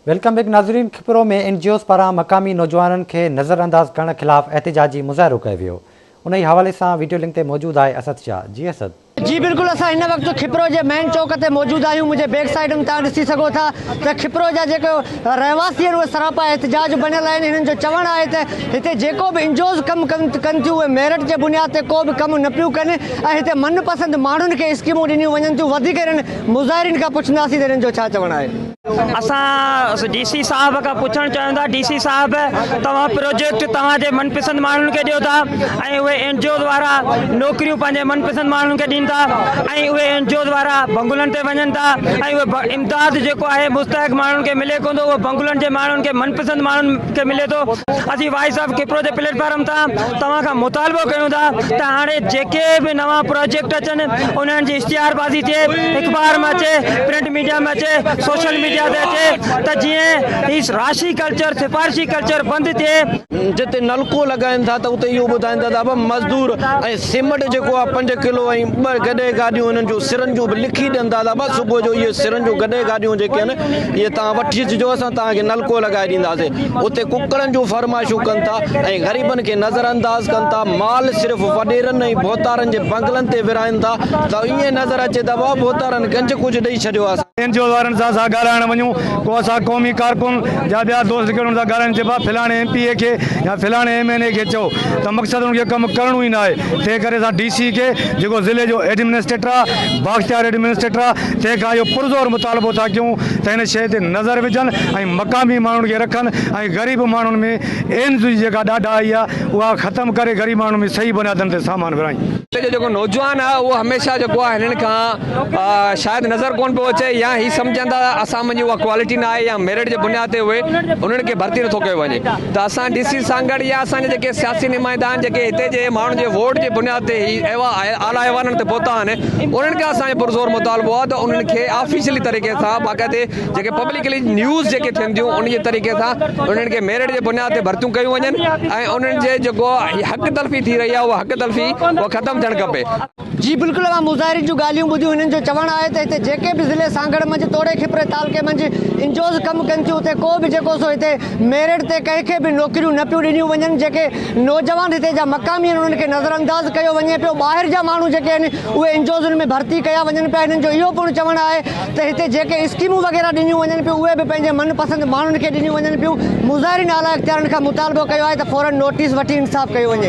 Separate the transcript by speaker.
Speaker 1: Welcome back ناظرين Khipro ۾ N G Os پاران مقامي نوجوانن کي نظر انداز ڪرڻ خلاف احتجاجي مظاهرو ڪيو ويو انهي حوالي سان ويڊيو لنڪ تي موجود آهي اسد شاهه جي اسد.
Speaker 2: جي بلڪل اسان هن وقت کپرو جي مين چوڪ تي موجود آهيون منهنجي بيڪ سائيڊ م توهان ڏسي سگهو ٿا ته کپرو جا جيڪو رهواسي آهن اهي سراپا احتجاج بڻيل آهن هنن جو چوڻ آهي ته هتي جيڪو به انجوز ڪم ڪن ٿيون اهي ميرٽ جي بنياد تي ڪو به ڪم نه پيون ڪن ۽ هتي من پسند ماڻهن کي اسڪيمون ڏنيون وڃن ٿيون وڌيڪ هنن مظاهرين کان پڇنداسين ته هنن جو ڇا چوڻ آهي.
Speaker 3: اسان ڊي سي صاحب کان پڇڻ چاهيون ٿا ڊي سي صاحب توهان پروجيڪٽ توهان جي من پسند ماڻهن کي ڏيو ٿا ۽ اهي اين جي اوز وارا نوڪريون پنهنجي من پسند ماڻهن کي ڏين ٿا ۽ اهي اين جي اوز وارا بنگلن تي وڃن ٿا ۽ اهي امداد جيڪو آهي مستحق ماڻهن کي ملي ڪونه ٿو اهو بنگلن جي ماڻهن کي من پسند ماڻهن کي ملي ٿو اسين وائس آف کپرو جي پليٽ فارم تان توهان کان مطالبو ڪيون ٿا ته هاڻي جيڪي به نوان پروجيڪٽ اچن انهن جي اشتهار بازي ٿئي اخبار ۾ اچي پرنٽ ميڊيا ۾ اچي سوشل ميڊيا تي اچي ته جيئن هي راشي ڪلچر سفارشي ڪلچر بند ٿئي.
Speaker 4: جتي نلڪو لڳائين ٿا ته اتي اهو ٻڌائين ٿا ته ابا مزدور ۽ سيمٽ جيڪو آهي پنج ڪلو ۽ ٻه گڏهه گاڏيون انهن جون سرن جون به لکي ڏين ٿا ته ابا صبح جو اهي سرن جون گڏهه گاڏيون جيڪي آهن اهي توهان وٺي اچجو اسان توهان کي نلڪو لڳائي ڏينداسين اتي ڪڪڙن جون فرمائشون ڪن ٿا ۽ غريبن کي نظر انداز ڪن ٿا مال صرف وڏيرن ۽ ڀوتارن جي بنگلن تي ورهائين ٿا ته ائين نظر اچي ته واهه ڀوتارن گنج ڪجهه ڏئي ڇڏيو آ.
Speaker 5: اين جي اوز وارن سان اسان ڳالهائڻ وڃون ڪو اسان قومي ڪارڪن يا ٻيا دوست جيڪي انهن سان ڳالهائين چئبو آ فلاڻي ايم پي اي کي يا فلاڻي ايم اين اي کي چئو ته مقصد انهن کي ڪم ڪرڻو ئي ناهي تنهن ڪري اسان ڊي سي کي جيڪو ضلعي جو ايڊمنسٽريٽر آ بااختيار ايڊمنسٽريٽر آ تنهن کان اهو پرزور مطالبو ٿا ڪيون ته هن شيء تي نظر وجهن ۽ مقامي ماڻهن کي رکن ۽ غريب ماڻهن ۾ اين جي جيڪا ڏاڍائي آ اها ختم ڪري غريب ماڻهن ۾ صحيح بنيادن تي سامان ورهائين.
Speaker 6: هتي جو جيڪو نوجوان آهي اهو هميشه جيڪو آهي هنن کان شايد نظر ڪونه پيو اچي يا هي سمجهن ٿا ته اسان منجهه اها ڪوالٽي نه آهي يا ميرٽ جي بنياد تي اهي انهن کي ڀرتي نٿو ڪيو وڃي ته اسان ڊي سي سانگهڙ يا اسان جا جيڪي سياسي نمائندا آهن جيڪي هتي جي ماڻهن جي ووٽ جي بنياد تي هي اعليٰ ايوانن تي پهتا آهن انهن کان اسان جو پرزور مطالبو آهي ته انهن کي آفيشلي طريقي سان باقاعدي جيڪي پبلڪلي نيوز جيڪي ٿين ٿيون ان جي طريقي سان انهن کي ميرٽ جي بنياد تي ڀرتيون ڪيون وڃن ۽ انهن جي جيڪو حق تلفي ٿي رهي آهي اها حق تلفي اها ختم ٿيڻ کپي.
Speaker 2: جي بلڪل اوهان مظاهرين جون ڳالهيون ٻڌيون هنن جو چوڻ آهي ته هتي جيڪي به ضلعي سانگهڙ منجهه توڙي کپري تعلقي منجهه انجوز ڪم ڪن ٿيون اتي ڪو به جيڪو سو هتي ميرٽ تي ڪنهن کي به نوڪريون نه پيون ڏنيون وڃن جيڪي نوجوان هتي جا مقامي آهن انهن کي نظر انداز ڪيو وڃي پيو ٻاهر جا ماڻهو جيڪي آهن اهي انجوزن ۾ ڀرتي ڪيا وڃن پيا هنن جو اهو پڻ چوڻ آهي ته هتي جيڪي اسڪيمون وغيره ڏنيون وڃن پيون اهي به پنهنجي من پسند ماڻهن کي ڏنيون وڃن پيون، مظاهرين اعليٰ اختيارين کان مطالبو ڪيو آهي ته فورن نوٽيس وٺي انصاف ڪيو وڃي.